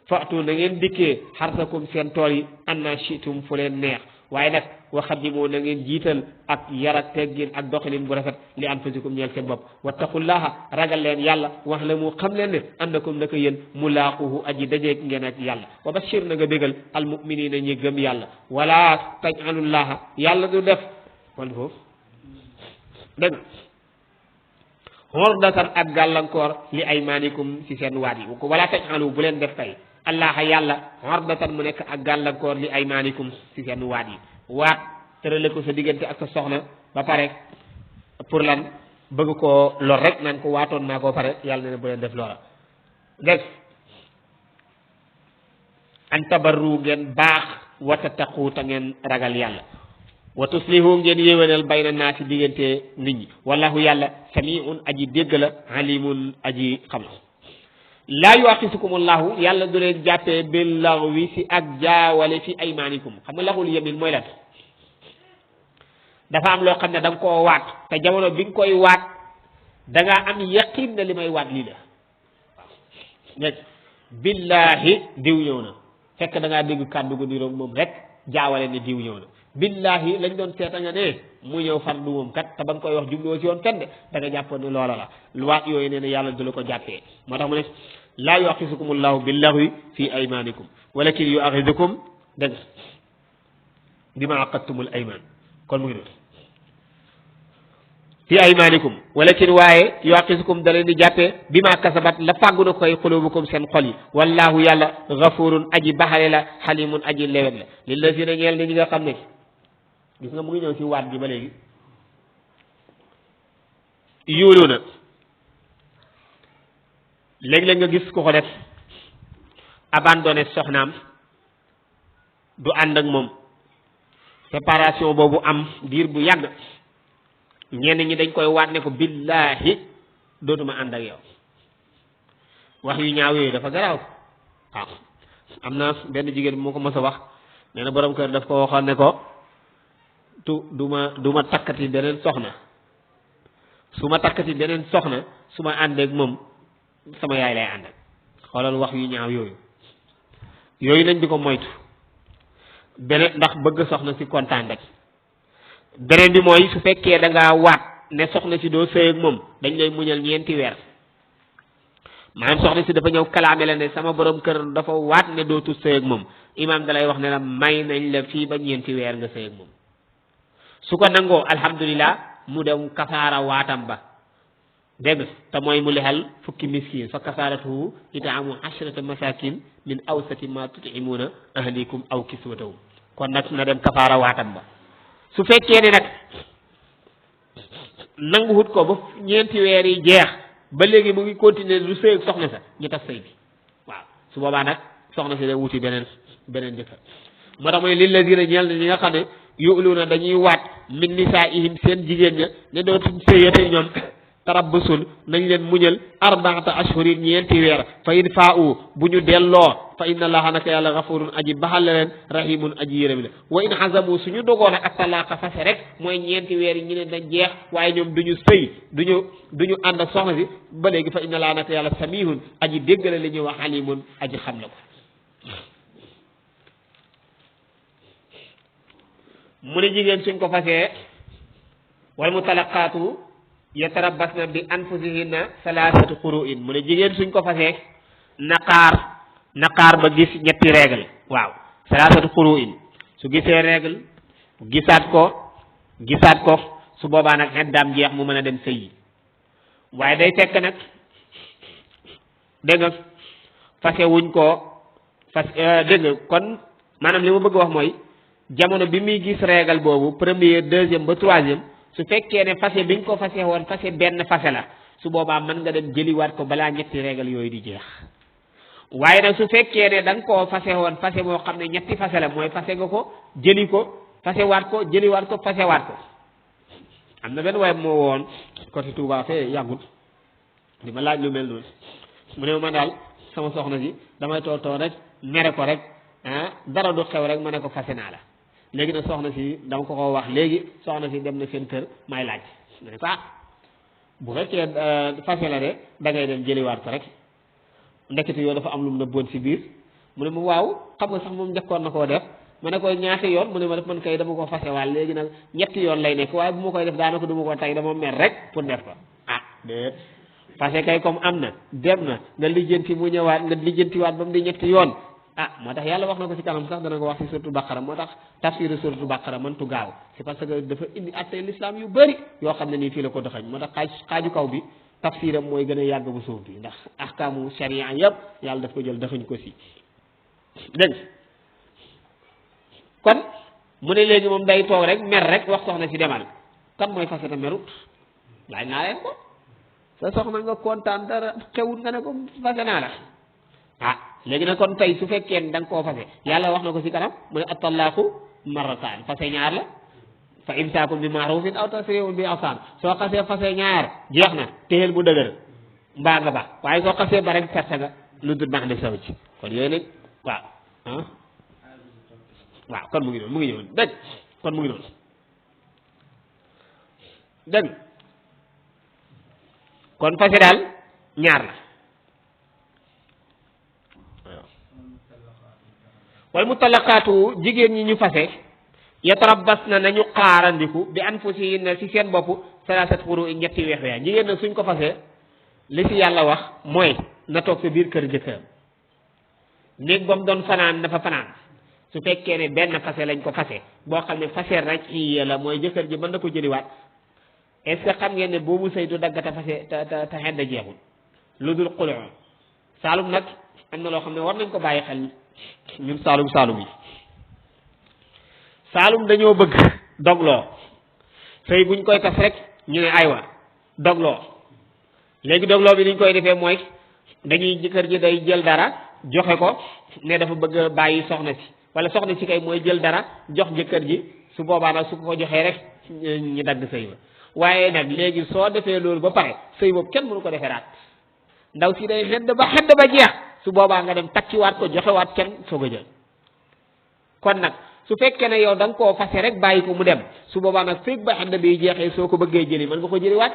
faatu na ngeen dikkee xarsakum seen tool yi anna shitum fu leen neex waaye nag waxadimoo na ngeen jiital ak yar ak teggin ak doxalin bu rafet li anfusikum ñeel seen bopp wattaqullaha ragal leen yàlla wax la mu xam leen ne annakum naka yéen mulaaquhu aji dajeeg ngeen ak yàlla wa bashir na nga bégal almuminina ñi gëm yàlla wala tajalullaha yàlla du def kon foofu dégg nga hordatan ak gàllankoor li aymanikum ci seen waat yi wala tajalu bu leen def tey allah yàlla hordatan mu nekk ak gàllankoor li aymanikum ci seen waat yi waat tërale ko sa diggante ak sa soxna ba pare pour lan bëgg koo lor rek naan ko waatoon naa koo pare yàlla ne bu leen def loola dégg an tabarru ngeen baax wa tattaqu ta ngeen ragal yàlla wa tuslihu ngeen yéwénal bayna naasi diggante nit ñi wallahu yàlla samiun aji dégg la alimun aji xam la laa yuwaqisukumullahu yàlla du leen jàppee bil laghwi si ak jaawale fi aymaanikum xam nga laxul yamin mooy lan dafa am loo xam ne da nga koo waat te jamono bi nga koy waat da ngaa am yaqin ne li may waat lii la waaw billahi diw ñëw na fekk da ngaa dégg kàddu gu niroog moom rek jaawale ne diw ñëw na billahi lañ doon seeta nga ne mu ñëw far du moom kat te ba nga koy wax jubluwoo ci woon kenn de da nga jàppoon ne loola la lu waat yooyu nee na yàlla du la ko jàppee moo tax mu ne laa yuaxisukumullahu billaghwi fi aymanikum walakin yuaxidukum dégg nga bima aqadtumul ayman kon mu ngi doon fi aymanikum walakin waaye yuaqisukum da leen di jàppee bi ma kasabat la fàggu na koy xulubukum seen xol yi wallahu yàlla gafurun aji baxale la xalimun aji lewet la lillazina ñeel ni ñi nga xam ne gis nga mu ngi ñëw ci waat gi ba léegi yuulu na léeg-léeg nga gis ku ko def abandonné soxnaam du ànd ak moom séparation boobu am diir bu yàgg ñenn ñi dañ koy waat ne ko billahi dootuma ànd ak yow wax yu ñaaw yooyu dafa garaaw waaw am na benn jigéen moo ko mos a wax nee na borom kër daf ko waxoon ne ko du ma takkati beneen soxna su ma takkati beneen soxna su ma àndeek moom sama yaay lay ànd ak xoolal wax yu ñaaw yooyu nañ di ko moytu beneen ndax bëgg soxna si kontaan rek beneen bi mooy su fekkee da ngaa waat ne soxna si doo sëy ak moom dañ lay muñal 4 weer maanaam soxna si dafa ñëw kalaame la ne sama borom kër dafa waat ne dootu sëy ak moom imaam dalay wax ne la may nañ la fii ba 4 weer nga sëy ak moom su ko nangoo alhamdulillah mu dem kafaara waatam ba dégg nga te mooy mu lexal fukki miskin fa kafaaratuhu itaamu 10 masakin min awsati ma tut'imuuna ahlikum aw kiswatahum kon nag na dem kafaara waatam ba su fekkee ne nag nanguwut ko ba 4 weer yi jeex ba léegi mu ngi continuer du sëy ak soxna sa ñu tas sëy bi waaw su boobaa nag soxna si day wuti beneen jëkkër moo tax mooy lillazina ñeel na ñi nga xam ne yu'luuna dañuy waat min nisaa'ihim seen jigéen ña ne dootuñ sëyate ñoom tarabbusul nañ leen muñal 4 ashhurin 4 weer fa in faa'u bu ñu delloo fa inna allaha naka yàlla gafurun aji baxal la leen rahimun aji yërëm la wa in azamu suñu dogoon ak talaaqa fase rek mooy 4 weer yi ñu ne dañ jeex waaye ñoom duñu sëy duñu ànd ak soxna si ba léegi fa inna allaha naka yàlla samihun aji déggale li ñuy wax alimun aji xam la ko mu ne jigéen suñ ko fasee wal mutalaqaatu yatarabbasna bi anfusihinna 3 quru'in mu ne jigéen suñ ko fasee naqaar ba gis 3 règle waaw 3 quru'in su gisee règle gisaat ko su boobaa nag xeddaam jeex mu mën a dem sëy yi waaye day fekk nag dégg nga fase wuñ ko dégg nga kon maanaam li ma bëgg wax mooy jamono bi muy gis règle boobu première deuxième ba 3e su fekkee ne fase biñ ko fase woon fase benn fase la su boobaa mën nga dem jëliwaat ko balaa 2 règle yooyu di jeex waaye nag su fekkee ne da nga koo fase woon fase moo xam ne 2 fase la mooy fase nga ko jëli ko fasewaat ko jëliwaat ko fasewaat ko am na benn waaye moo woon côté Touba fee yàggul di ma laaj lu mel noonu mu ne ma daal sama soxna si damay toog rek mere ko rek dara du xew rek ma ne ko fase naa la léegi nag soxna si dama ko wax léegi soxna si dem na seen kër may laaj ma ne ko bu fekkee fase la de da ngay dem jëliwaat ko rek ndekete yoo dafa am lu mu na bon si biir mu ne ma waaw xam nga sax moom njëkkoon na koo def ma ne ko ñaata yoon mu ne ma def man kay dama ko fasewaal léegi nag 2 yoon lay nekk waaye bu ma koy def daanaka du ma ko tey dama mer rek pour def ko déet fase kay comme am na dem na nga lijjanti mu ñëwaat nga lijjantiwaat ba mu di 2 yoon moo tax yàlla wax na ko ci kanam sax dana ko wax ci suratu Baqara moo tax tafsiru suratu Baqara mëntu gaaw c'est parce que dafa indi attey l'islam yu bëri yoo xam ne nii fii la ko doxañ moo tax xaaju kaw bi tafsiram mooy gën a yàgg bu suuf bi ndax ahkaamu sharia yëpp yàlla daf ko jël dafañ ko si dégg kon mu ne léegi moom day toog rek mer rek wax soxna si demal kan mooy fase ta merut laaj naa leen ko sa soxna nga kontaan dara xewut nga ne ko fase naa la léegi nag kon tey su fekkee ne da nga koo fase yàlla wax na ko ci kanam mu ne at-talaqu marratan fase ñaar la fa imsaakun bi ma'rufin aw tasrihun bi ihsan soo xasee fase ñaar jeex na téyel bu dëgër mbaa nga ba waaye soo xasee ba rek perte nga lu dul baax de saw ci kon yooyu nag waaw waaw kon mu ngi noonu dégg kon mu ngi noonu dégg kon fase daal ñaar la wal mutallaqaatu jigéen ñi ñu fase yatarabbasna nañu xaarandiku bi anfusihinna ci seen bopp salaasat quru ñetti weex weer jigéen nag suñ ko fase li ci yàlla wax mooy na toog sa biir kër jëkkëram néeg ba mu doon fanaan dafa fanaan su fekkee ne benn fase lañ ko fase boo xam ne fase raj'iyya la mooy jëkkër ji mën na ko jëliwaat est-ce que xam ngeen ne boobu sëy du daggata fase te xedd jeexul lu dul xulu saalum nag am na loo xam ne war nañ ko bàyyi xel ñun saalum yi saalum dañoo bëgg dogloo sëy buñ koy tas rek ñu ne aywa dogloo léegi dogloo bi niñ koy defee mooy dañuy jëkkër ji day jël dara joxe ko ne dafa bëgg bàyyi soxna si wala soxna si kay mooy jël dara jox jëkkër ji su boobaa nag su ko joxee rek ñu dagg sëy ba waaye nag léegi soo defee loolu ba pare sëy boobu kenn mënu ko deferaat ndaw si day xedd ba jeex su boobaa nga dem takkiwaat ko joxewaat kenn soog a jël kon nag su fekkee ne yow da nga koo fase rek bàyyi ko mu dem su boobaa nag fekk ba xedd bi jeexee soo ko bëggee jëli mën nga ko jëliwaat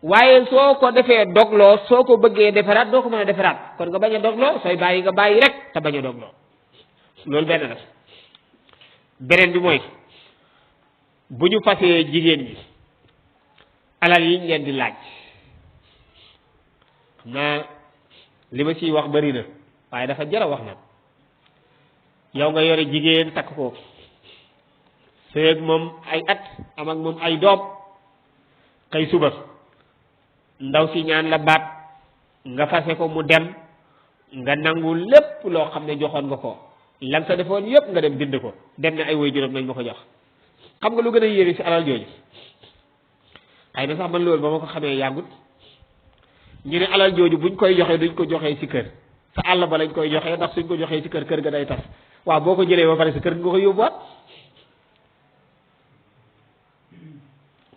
waaye soo ko defee dogloo soo ko bëggee deferaat doo ko mën a deferaat kon nga bañ a dogloo sooy bàyyi nga bàyyi rek te bañ a dogloo loolu benn la beneen bi mooy bu ñu fasee jigéen ñi alal yi ñu leen di laaj xam naa li ma ciy wax bari na waaye dafa jar a wax nag yow nga yore jigéen takk ko sëy ak moom ay at am ak moom ay doom xëy suba ndaw si ñaan la baat nga fase ko mu dem nga nangu lépp loo xam ne joxoon nga ko lan sa defoon yépp nga dem bind ko dem ne ay woy juróom nañ ma ko jox xam nga lu gën a yéeme si alal jooju xëy na sax man loolu ba ma ko xamee yàggut ñu ne alal jooju buñ koy joxee duñ ko joxee si kër sa àll ba lañ koy joxee ndax suñ ko joxee si kër kër ga day tas waaw boo ko jëlee ba pare sa kër nga ko yóbbuwaat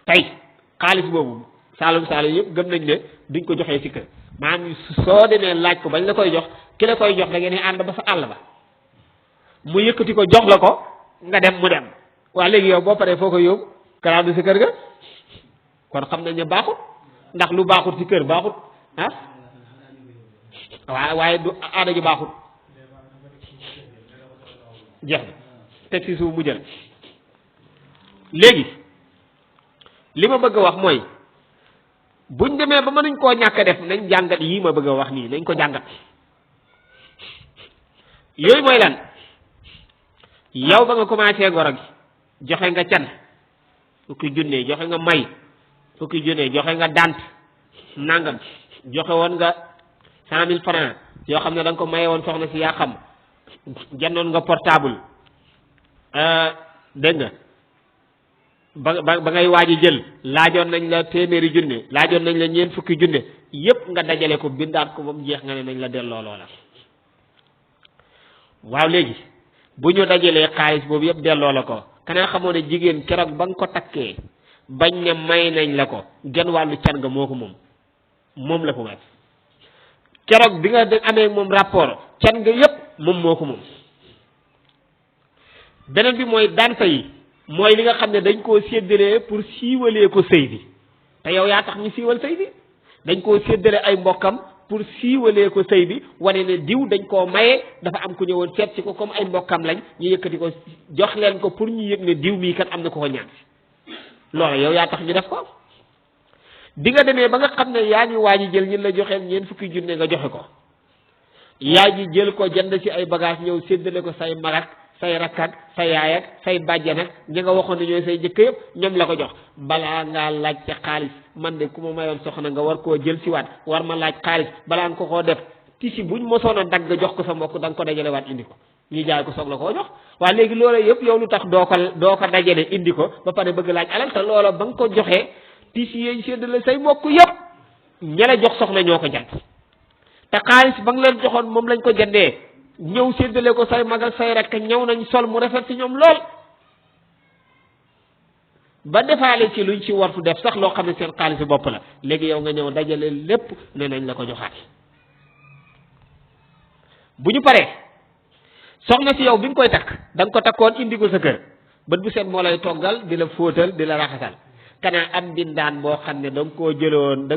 tey xaalis boobu saalum yëpp gëm nañ ne duñ ko joxee si kër maanaam soo demee laaj ko bañ la koy jox ki la koy jox da ngeen ànd ba sa àll ba mu yëkkati ko jox la ko nga dem mu dem waa léegi yow boo paree foo ko yóbbu karaadu si kër ga kon xam nañ ne baaxut ndax lu baaxut si kër baaxut waaye du aada ji baaxut jeex na teg si suuf mu jël léegi li ma bëgg a wax mooy buñ demee ba mënuñ koo ñàkk a def nañ jàngat yii ma bëgg a wax nii nañ ko jàngat yooyu mooy lan yow ba nga commencé goro gi joxe nga can fukki junne joxe nga may fukki junne joxe nga dant nangam joxe woon nga 100 000 francs yoo xam ne da nga ko maye woon soxna si yaa xam jëndoon nga portable dégg nga ba ngay waaji jël laajoon nañ la téeméeri junne laajoon nañ la ñeent fukki junne yépp nga dajale ko bindaat ko ba mu jeex nga ne nañ la delloo loola waaw léegi bu ñu dajalee xaalis boobu yépp delloo la ko kanaa xamoo ne jigéen keroog ba nga ko takkee bañ ne may nañ la ko genn wàllu can nga moo ko moom la ko may keroog bi nga amee moom rapport can nga yépp moom moo ko moom beneen bi mooy daan fa yi mooy li nga xam ne dañ koo séddalee pour siiwalee ko sëy bi te yow yaa tax ñu siiwal sëy bi dañ koo séddale ay mbokkam pour siiwalee ko sëy bi wane ne diw dañ koo maye dafa am ku ñëwoon seet si ko comme ay mbokkam lañ ñu yëkkati ko jox leen ko pour ñu yëg ne diw mii kat am na ko ko ñaan loolu yow yaa tax ñu def ko di nga demee ba nga xam ne yaa ngi waa ji jël ñun la joxeel ñeent fukki junne nga joxe ko yaa ji jël ko jënd ci ay bagage ñëw séddale ko say magak say rakkat say yaay ak say bàjjan ak ñi nga waxoon ne ñooy say jëkk yëpp ñoom la ko jox balaa ngaa laaj ca xaalis man de ku ma mayoon soxna nga war koo jël si waat war ma laaj xaalis balaa nga ko koo def tisi buñ mosoon a dagg jox ko sa mbokk da nga ko dajale waat indi ko ñu jaay ko soog la koo jox waaye léegi loola yëpp yow lu tax doo ko dajale indi ko ba pare bëgg laaj alal te loola ba nga ko joxee tisi yeñ séddale say mbokk yëpp ña la jox soxna ñoo ko jant te xaalis ba nga leen joxoon moom lañ ko jëndee ñëw séddale ko say mag ak say rakk ñëw nañ sol mu rafet ci ñoom lool ba defaale ci luñ ci wartu def sax loo xam ne seen xaalisu bopp la léegi yow nga ñëw dajale lépp ne nañ la ko joxaat bu ñu paree soxna si yow bi nga koy takk da nga ko takkoon indi ko sa kër bët bu set moo lay toggal di la fóotal di la raxasal kanaa am mbindaan boo xam ne da nga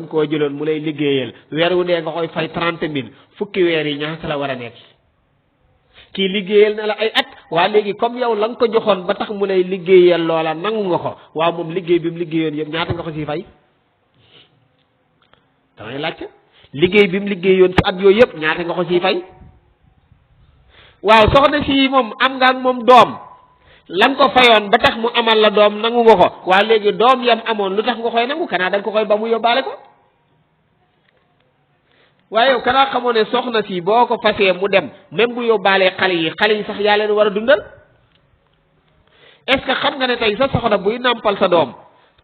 koo jëloon mu lay liggéeyal weer wu dee nga koy fay 30 000 fukki weer yi ñaata la war a nekk kii liggéeyal na la ay at waa léegi comme yow la nga ko joxoon ba tax mu lay liggéeyal loola nangu nga ko waaw moom liggéey bi mu liggéeyoon yëpp ñaata nga ko siy fay damay laajte liggéey bi mu liggéeyoon ci at yooyu yëpp ñaata nga ko siy fay waaw soxna si moom am nga ak moom doom la nga ko fayoon ba tax mu amal la doom nangu nga ko waa léegi doom yam amoon lu tax nga koy nangu kanaa da nga ko koy ba mu yóbbaale ko waaye yow kanaa xamoo ne soxna si boo ko fasee mu dem même bu yóbbaalee xale yi sax yaa leen war a dundal est-ce que xam nga ne tey sa soxna buy nàmpal sa doom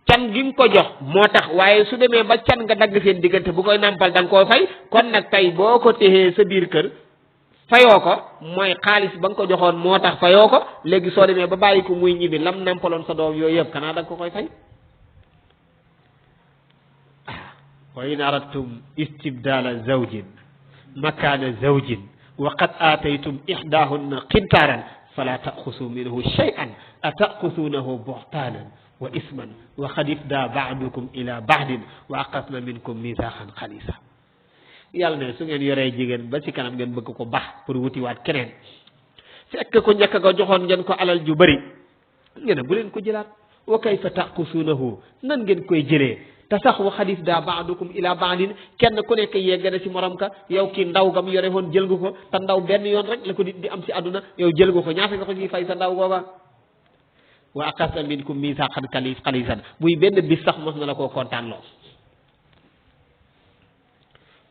can gi nga ko jox moo tax waaye su demee ba can nga dagg seen diggante bu koy nàmpal da nga koo fay kon nag tey boo ko téxee sa biir kër fayoo ko mooy xaalis ba nga ko joxoon moo tax fayoo ko léegi soo demee ba bàyyi ko muy ñibbi lam nàmpaloon sa doom yooyu yëpp kanaa da nga ko koy fay wa in aradtum istibdala zawjin makana zawjin wa qad ataytum ihdahunna qintaaran fala ta'khusu minhu shay'an ata'khusunahu buhtanan wa isman wa qad ifda ba'dukum ila ba'din wa aqasna minkum mithaqan khalisa yàlla ne su ngeen yoree jigéen ba ci kanam ngeen bëgg ko baax pour wutiwaat keneen fekk ko njëkk ga joxoon ngeen ko alal ju bari ngeen bu leen ko jëlaat wa kayfa ta'khusunahu nan ngeen koy jëlee te sax wa xadis daa baadukum ila baadin kenn ku nekk yegg na ci morom ka yow kii ndaw gam yore woon jël nga ko te ndaw benn yoon rek la ko di am ci àdduna yow jël nga ko ñaata nga ko ciy fay sa ndaw googa wa aqasna minkum misaqan xalisan muy benn bis sax mos na la koo kontaan loo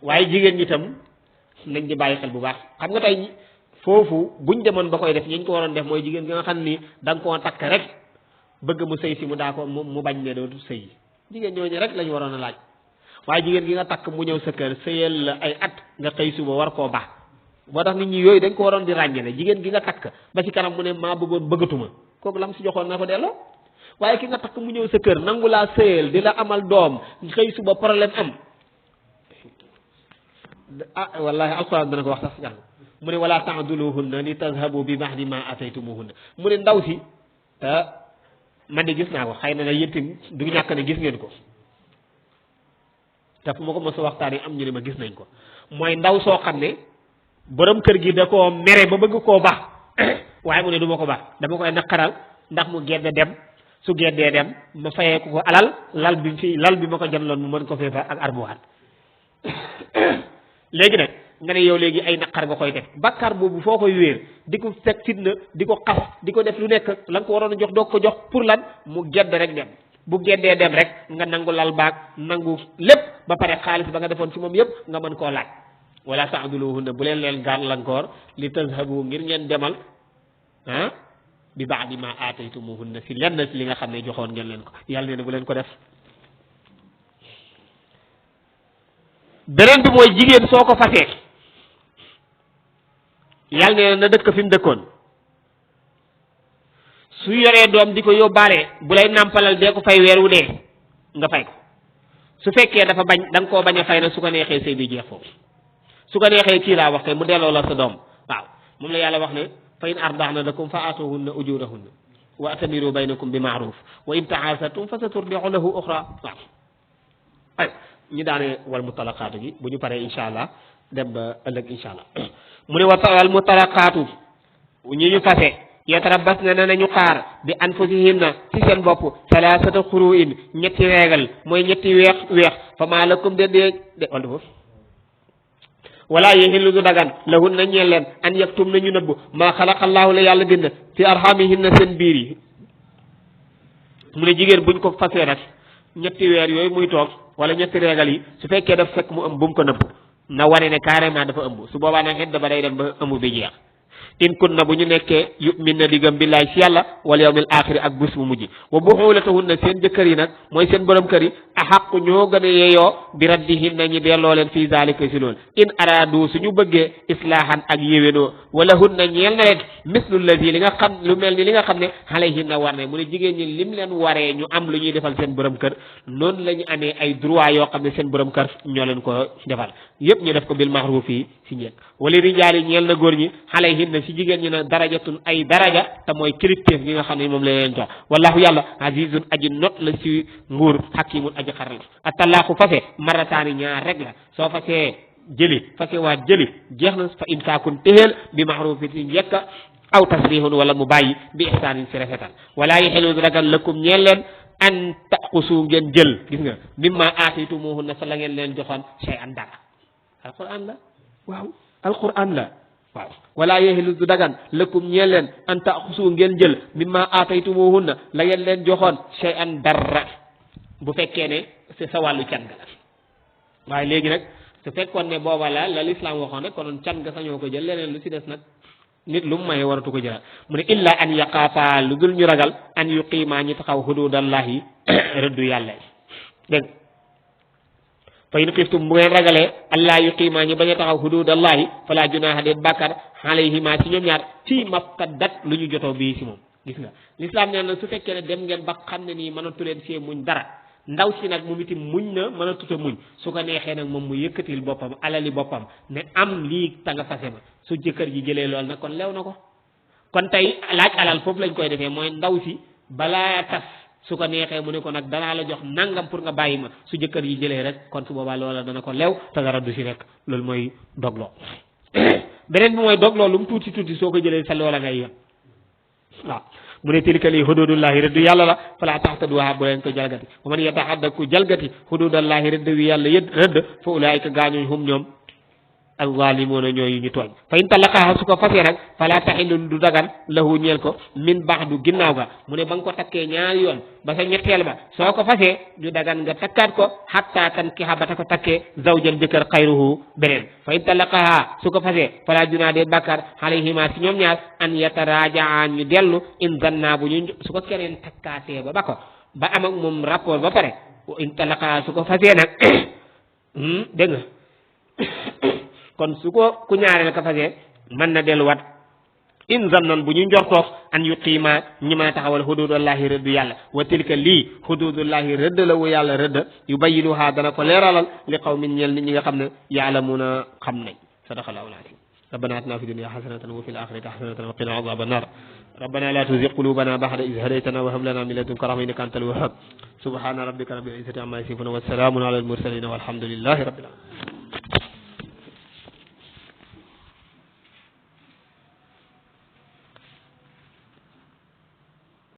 waaye jigéen ñi tam nañ di bàyyi xel bu baax xam nga tey foofu buñ demoon ba koy def ñi ñu ko waroon def mooy jigéen gi nga xam ni da nga koo takk rek bëgg mu sëy si mu daa ko mu bañ ne dootu sëy jigéen ñooñu rek lañu waroon a laaj waaye jigéen gi nga takk mu ñëw sa kër sëyal la ay at nga xëy suba war koo baax boo tax nit ñi yooyu dañ ko waroon di ràññale jigéen gi nga takk ba ci kanam mu ne maa bëggoon bëggatuma kooku lam si joxoon na ko delloo waaye ki nga takk mu ñëw sa kër nangu laa sëyal di la amal doom xëy suba problème am wallahi alquran dana ko wax sax jàng mu ne wala ta'duluhunna li tazhabu bi ba'di ma ataytumuhunna mu ne ndaw si man de gis naa ko xëy na la yéttim du ñàkk ne gis ngeen ko te fu ma ko mos a waxtaanee am ñu ne ma gis nañ ko mooy ndaw soo xam ne borom kër gi da koo mere ba bëgg koo baax waaye mu ne du ma ko baax dama koy naqaral ndax mu gedde dem su geddee dem ma fayee ko alal lal bi ma ko jëndaloon mu mën ko fee fa ak armoire léegi nag nga ne yow léegi ay naqar nga koy def bakkaar boobu foo koy wéer di ko fekk fitna di ko xas di ko def lu nekk la nga ko waroon a jox doo ko jox pour lan mu gedd rek dem bu geddee dem rek nga nangu lal baag nangu lépp ba pare xaalis ba nga defoon ci moom yëpp nga mën koo laaj wala ta'duluhunna bu leen gàllankoor li tazhabu ngir ngeen demal bi ba'di ma ataytumuhunna si lenn si li nga xam ne joxoon ngeen leen ko yàlla nee na bu leen ko def beneen bi mooy jigéen soo ko fasee yàlla nee na dëkk fi mu dëkkoon su yoree doom di ko yóbbaale bu lay nàmpalal dee ko fay weer wu dee nga fay ko su fekkee dafa bañ da nga koo bañ a fay nag su ko neexee sëy bi jeex foofu su ko neexee kii laa wax kay mu delloo la sa doom waaw moom la yàlla wax ne fa in arda'na lakum fa atuhunna ujurahunna wa atamiru baynakum bi ma'ruf wa in ta'asartum fa saturdi'u lahu ukhra waaw ay ñu daane wal mutalaqaatu gi bu ñu paree incha allah dem ba ëllëg incha allah mu ne wal mutalaqaatu ñu fase yatarabbasna nañu xaar bi anfusihinna ci seen bopp salaasata xuru'in ñetti reegal mooy ñetti weex fa maa lakum de wala foofu wala yahillu du dagan lahun na ñeel leen an yaktum nañu nëbb maa xalaqallaahu la yàlla bind fi arhamihinna seen biir yi mu ne jigéen buñ ko fasee rek ñetti weer yooyu muy toog wala ñetti reegal yi su fekkee daf fekk mu ëmb bu mu ko nëbb na wane ne carrément dafa ëmb su boobaa nag xet ba day dem ba ëmb bi jeex in kunna bu ñu nekkee yu'minna di gëm billahi ci yàlla wal yawmil axiri ak bés bu mujj wa buxuulatuhunna seen jëkkër yi nag mooy seen borom kër yi axaqu ñoo gën a yeeyoo bi raddihinna ñi delloo leen fii zalika si loolu in araadu suñu bëggee islaahan ak yéwénoo wala hunna ñeel na leen mislu lazi li nga xam lu mel ni li nga xam ne alayhinna war ne mu ne jigéen ñi lim leen waree ñu am lu ñuy defal seen borom kër noonu la ñu amee ay droit yoo xam ne seen borom kër ñoo leen ko defal yëpp ñu def ko bil maxruuf yi si njëkk wala rijaali ñeel na góor ñi alayhinna si jigéen ñi na darajatun ay daraja te mooy kilifteef gi nga xam ne moom la leen jox wallahu yàlla azizun aji not la si nguur hakimun aji xaral atallaaku fase marataani ñaar rek la soo fasee jëli fase waat jëli jeex na fa imsaakun téheel bi maxruufin si njëkk aw tasrihun wala mu bàyyi bi ihsaanin si rafetal wala yaxilu ragal lakum ñeel leen an taqusu ngeen jël gis nga mimma aataytumuhunna sa la ngeen leen joxoon shay'an dara alquran la waaw alquran la waaw wala yahilu du dagan lakum ñeel leen an taqusu ngeen jël mimma aataytumuhunna la ngeen leen joxoon shay'an dara bu fekkee ne c'est sa wàllu can ga la waaye léegi nag su fekkoon ne booba la l'islam waxoon rek konoon can ga sañoo ko jël leneen lu si des nag nit lu mu maye waratu ko jëlaat mu ne illa an yaqaafa lu dul ñu ragal an yuqiima ñi taxaw hududallahi rëddu yàlla dégg fa in xiftum bu ngeen ragalee allah yuqiima ñi bañ a taxaw hududallahi fala junaha déet bàkkar alayhima ci ñoom ñaar fii maftadat lu ñu jotoo bii si moom gis nga l'islam nee na su fekkee ne dem ngeen ba xam ne nii mënatu leen see muñ dara ndaw si nag moom itam muñ na mën a tuta muñ su ko neexee nag moom mu yëkkatil boppam alali boppam ne am lii ta nga fase ma su jëkkër ji jëlee lool nag kon lew na ko kon tey laaj alal foofu lañ koy defee mooy ndaw si balaa tas su ko neexee mu ne ko nag danaa la jox nangam pour nga bàyyi ma su jëkkër ji jëlee rek kon su boobaa loola dana ko lew te dara du si rek loolu mooy dogloo beneen bi mooy dogloo lu mu tuuti tuuti soo ko jëlee sa loola ngay yem waaw mu ne tilka lii hududullahi rëddu yàlla la fala taxtaduha bu leen ko jalgati wa man yataxadda ku jalgati hududallahi rëdd wi yàlla rëdd fa ulaayika gaañuñ hum ñoom alzalimuuna ñooyu ñu tooñ fa in talaqaha su ko fasee nag fala taxillu du dagan lahu ñeel ko min baxdu ginnaaw ga mu ne ba nga ko takkee ñaari yoon ba sa ñetteel ba soo ko fasee du dagan nga takkaat ko hatta tankiha ba ta ko takkee zawjan jëkkër xayruhu beneen fa in talaqaha su ko fasee fala junaa dee bàkkaar alayhima si ñoom ñaar an yatarajaa ñu dellu in zanna bu ñu su ko keneen takkaatee ba ko ba am ak moom rapport ba pare in talaqaha su ko fasee nag dégg nga kon su ko ku ñaareel ka fasee mën na delluwaat in zannan bu ñu njortoog an yuqiima ñi mën a taxawal hududallahi rëdd yàlla wa tilka lii hududullahi rëdd la wu yàlla rëdd yubayyinuha dana ko leeralal li qawmin ñeel nit ñi nga xam ne yaalamuuna xam nañ sadaqallahu al-azim rabbana atina fi dunya hasanatan wa fil akhirati hasanatan wa qina adhaban nar ربنا لا تزغ قلوبنا بعد إذ هديتنا وهب لنا من لدنك رحمة إنك أنت الوهاب سبحان ربك رب العزة عما يصفون والسلام على المرسلين والحمد لله رب العالمين